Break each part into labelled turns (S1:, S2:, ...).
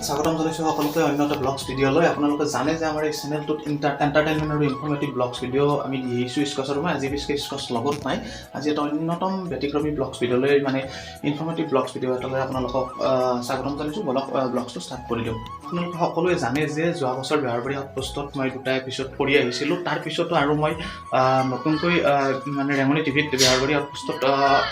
S1: স্বাগতম জনাইছোঁ সকলোকে অন্য এটা ব্লগছ ভিডিঅ'লৈ। আপোনালোকে জানে যে আমাৰ এই চেনেলটোত এণ্টাৰটেইনমেণ্ট আৰু ইনফৰ্মেটিভ ব্লগছ ভিডিঅ' আমি দি আহিছোঁ স্কচৰ। মই আজি বিশেষকৈ স্কচ লগত নাই। আজি এটা অন্যতম ব্যতিক্ৰমী ব্লগছ ভিডিঅ'লৈ, মানে ইনফৰ্মেটিভ ব্লগছ ভিডিঅ' এটালৈ আপোনালোকক স্বাগতম জনাইছোঁ। বলক, ব্লগছটো ষ্টাৰ্ট কৰি দিওঁ। আপোনালোকে সকলোৱে জানে যে যোৱা বছৰ বেহাৰবাৰী আউটপোষ্টত মই দুটা এপিছ'ড কৰি আহিছিলোঁ। তাৰপিছতো আৰু মই নতুনকৈ মানে ৰেঙনি টিভিত বেহাৰবাৰী আউটপোষ্টত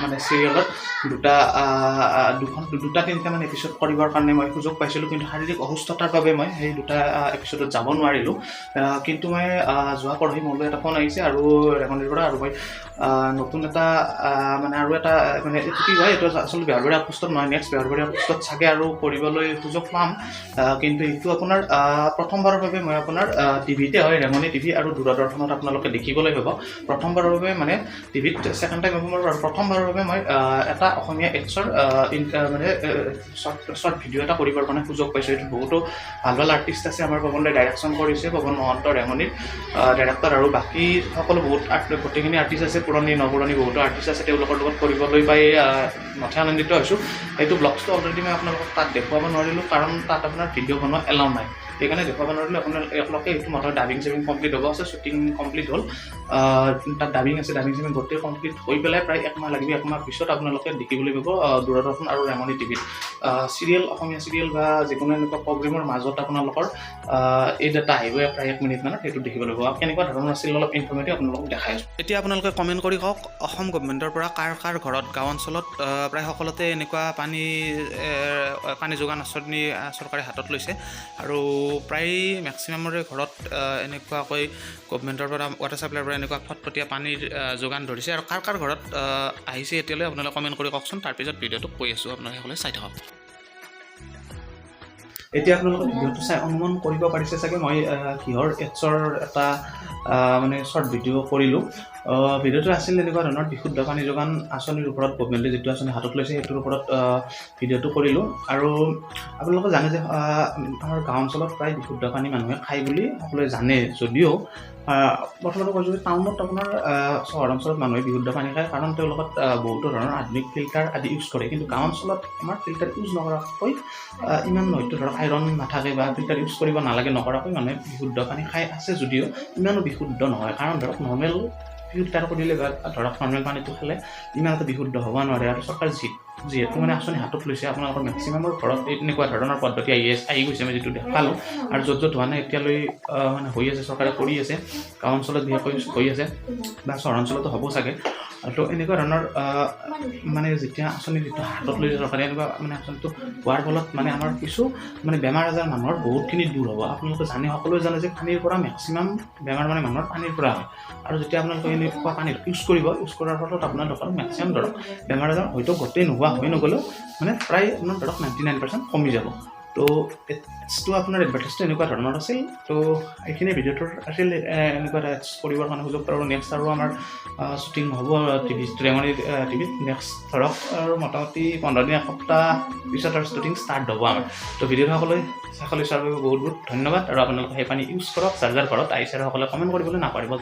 S1: মানে চিৰিয়েলত দুটা আহ, দুখন দুটা তিনিটামান এপিছ'ড কৰিবৰ কাৰণে মই সুযোগ পাইছিলোঁ। কিন্তু শাৰীৰিক অসুস্থতাৰ বাবে মই সেই দুটা এপিছ'ডত যাব নোৱাৰিলোঁ। কিন্তু মই যোৱা পৰহি মোলৈ এটা ফোন আহিছে আৰু ৰেঙনিৰ পৰা আৰু মই নতুন এটা মানে আৰু এটা মানে এইটো কি হয়, এইটো আচলতে বেহাৰবাৰী আউটপোষ্টত নহয়, নেক্সট বেহাৰবাৰী আউটপোষ্টত চাগে আৰু কৰিবলৈ সুযোগ পাম। কিন্তু এইটো আপোনাৰ প্ৰথমবাৰৰ বাবে মই আপোনাৰ টিভিতে হয়, ৰেঙনি টিভি আৰু দূৰদৰ্শনত আপোনালোকে দেখিবলৈ পাব। প্ৰথমবাৰৰ বাবে, মানে টিভিত ছেকেণ্ড টাইম হ'ব মোৰ আৰু প্ৰথমবাৰৰ বাবে মই এটা অসমীয়া এডছৰ মানে শ্বৰ্ট শ্বৰ্ট ভিডিঅ' এটা কৰিবৰ কাৰণে সুযোগ পাইছোঁ। এইটোত বহুতো ভাল ভাল আৰ্টিষ্ট আছে। আমাৰ পৱন দাই ডাইৰেকশ্যন কৰিছে, পৱন মহন্ত ৰেঙনিৰ ডাইৰেক্টৰ, আৰু বাকী সকলো বহুত আৰ্ট, গোটেইখিনি আৰ্টিষ্ট আছে, পুৰণি নপুৰণি বহুতো আৰ্টিষ্ট আছে। তেওঁলোকৰ লগত কৰিবলৈ পাই নথৈ আনন্দিত হৈছোঁ। সেইটো ব্লগছটো অলৰেডি মই আপোনালোকক তাত দেখুৱাব নোৱাৰিলোঁ, কাৰণ তাত আপোনাৰ ভিডিঅ' বনোৱা এলাউ নাই, সেইকাৰণে দেখুৱাব নোৱাৰিলোঁ। আপোনালোকে এইটো মাত্ৰ ডাবিং চাবিং কমপ্লিট হ'ব আছে, শ্বুটিং কমপ্লিট হ'ল, তাত ডাবিং আছে, ডাবিং চাবিং গোটেই কমপ্লিট হৈ পেলাই প্ৰায় একমাহ লাগিব। একমাহ পিছত আপোনালোকে দেখিবলৈ পাব দূৰদৰ্শন আৰু ৰেঙনি টিভিত চিৰিয়েল, অসমীয়া চিৰিয়েল বা যিকোনো এনেকুৱা প্ৰগ্ৰেমৰ মাজত আপোনালোকৰ এই ডাটা আহিব প্ৰায় এক মিনিটমানত, সেইটো দেখিবলৈ পাব। কেনেকুৱা ধৰণৰ আছিল, অলপ ইনফৰ্মেটিভ আপোনালোকক দেখাই আছোঁ। এতিয়া আপোনালোকে কমেণ্ট কৰি কওক, অসম গভমেণ্টৰ পৰা কাৰ কাৰ ঘৰত, গাঁও অঞ্চলত প্ৰায় সকলোতে এনেকুৱা পানী যোগান আঁচনি চৰকাৰে হাতত লৈছে আৰু প্ৰায় মেক্সিমামৰে ঘৰত এনেকুৱাকৈ গভমেণ্টৰ পৰা, ৱাটাৰ ছাপ্লাইৰ পৰা এনেকুৱা ফটফটীয়া পানীৰ যোগান ধৰিছে আৰু কাৰ কাৰ ঘৰত আহিছে এতিয়ালৈ, আপোনালোকে কমেণ্ট কৰি কওকচোন। তাৰপিছত ভিডিঅ'টো কৈ আছোঁ, আপোনালোকে সকলোৱে চাই থাকক। এতিয়া আপোনালোকে ভিডিঅ'টো চাই অনুমান কৰিব পাৰিছে চাগে মই কিহৰ এডছৰ এটা মানে শ্বৰ্ট ভিডিঅ' কৰিলোঁ। ভিডিঅ'টো আছিল এনেকুৱা ধৰণৰ, বিশুদ্ধ পানী যোগান আঁচনিৰ ওপৰত, গভমেণ্টে যিটো আঁচনি হাতত লৈছে সেইটোৰ ওপৰত ভিডিঅ'টো কৰিলোঁ। আৰু আপোনালোকে জানে যে আমাৰ গাঁও অঞ্চলত প্ৰায় বিশুদ্ধ পানী মানুহে খায় বুলি সকলোৱে জানে যদিও প্ৰথমতে কৈছোঁ যে টাউনত আপোনাৰ চহৰ অঞ্চলত মানুহে বিশুদ্ধ পানী খায়, কাৰণ তেওঁলোকত বহুতো ধৰণৰ আধুনিক ফিল্টাৰ আদি ইউজ কৰে। কিন্তু গাঁও অঞ্চলত আমাৰ ফিল্টাৰ ইউজ নকৰাকৈ ইমান হয়তো ধৰক আইৰণ নাথাকে বা ফিল্টাৰ ইউজ কৰিব নালাগে, নকৰাকৈ মানুহে বিশুদ্ধ পানী খাই আছে যদিও ইমানো বিশুদ্ধ নহয়। কাৰণ ধৰক নৰ্মেল ফিল্টাৰ কৰিলে বা ধৰক নৰ্মেল পানীটো খালে ইমান এটা বিশুদ্ধ হ'ব নোৱাৰে। আৰু চৰকাৰে যিহেতু মানে আঁচনি হাতত লৈছে, আপোনালোকৰ মেক্সিমামৰ ঘৰত এনেকুৱা ধৰণৰ পদ্ধতি আহি গৈছে, মই যিটো দেখালোঁ। আৰু য'ত য'ত হোৱা নাই এতিয়ালৈ মানে হৈ আছে, চৰকাৰে কৰি আছে, গাঁও অঞ্চলত বিশেষকৈ হৈ আছে বা চহৰ অঞ্চলতো হ'ব চাগে। তো এনেকুৱা ধৰণৰ মানে যেতিয়া আঁচনি যিটো হাতত লৈছে চৰকাৰে, এনেকুৱা মানে আঁচনিটো হোৱাৰ ফলত মানে আমাৰ কিছু মানে বেমাৰ আজাৰ মানুহৰ বহুতখিনি দূৰ হ'ব। আপোনালোকে জানে, সকলোৱে জানে যে পানীৰ পৰা মেক্সিমাম বেমাৰ মানে মানুহৰ পানীৰ পৰা হয়। আৰু যেতিয়া আপোনালোকে এনেকুৱা পানী ইউজ কৰিব, ইউজ কৰাৰ ফলত আপোনালোকৰ মেক্সিমাম ধৰক বেমাৰ আজাৰ হয়তো গোটেই নোহোৱা হৈ নগ'লেও মানে প্ৰায় আপোনাৰ ধৰক 99% কমি যাব। তো এডছটো আপোনাৰ এডভাৰটাইজটো এনেকুৱা ধৰণৰ আছিল। তো এইখিনি ভিডিঅ'টোৰ আছিল, এনেকুৱা এটা এডছ কৰিবৰ কাৰণে সুযোগ পালোঁ। নেক্সট আৰু আমাৰ শ্বুটিং হ'ব টিভিত, ৰেঙনি টিভিত। নেক্সট ধৰক আৰু মোটামুটি 15 দিন, এসপ্তাহ পিছত আৰু শ্বুটিং ষ্টাৰ্ট হ'ব আমাৰ। তো ভিডিঅ'টো সকলোৱে সকলোৱে চোৱাৰ বাবে বহুত বহুত ধন্যবাদ আৰু আপোনালোকে সেই পানী ইউজ কৰক যাৰ যাৰ ঘৰত আহিছে আৰু সকলোৱে কমেণ্ট কৰিবলৈ নাপাহৰিব।